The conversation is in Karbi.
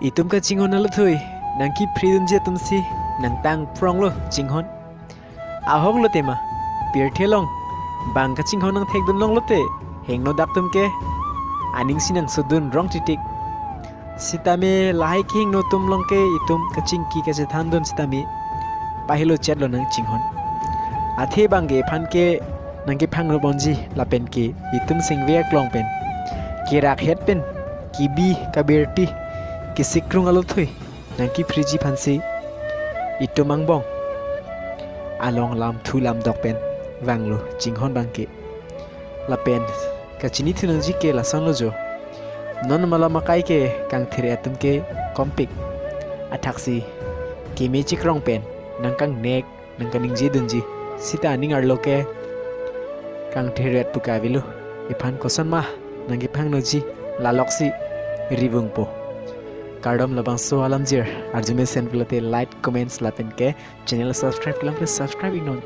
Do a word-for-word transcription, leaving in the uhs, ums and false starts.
Itum kachinghon aluthui nangkipridunji atumsi nangtang pronglo chinghon. Ahok lo tema, pirthe along bang kachinghon nangthekdun longlote, hingno dak atum ke aningsi nangsodun rong titik. Sitame lahai kehingno atum along ke itum kachingki kachethandun sitame pahelo chetlo nangchinghon. Athe bang ke ephan ke nangkephangno ponji lapen ke itum singve aklong pen kerakhet pen kebi kabirti kesikrung aluthui nangkipriji aphansi itum angbong along lamthu lamdok pen vanglo chinghon bang ke. Lapen kachinithu nangji ke lasonlo jo. Non malom akai ke kangthir atum ke kompik. Athaksi keme chikrong pen nangkangnek nangkaningjedunji. Sita aning arlo ke kangthir pu kavelo. Ephan kosonma nangkephangnoji laloksi rivungpo. Kardom labangso alamjir arjumesen pulote like, comments lapen ke channel subscribe kelang ke subscribe iknon.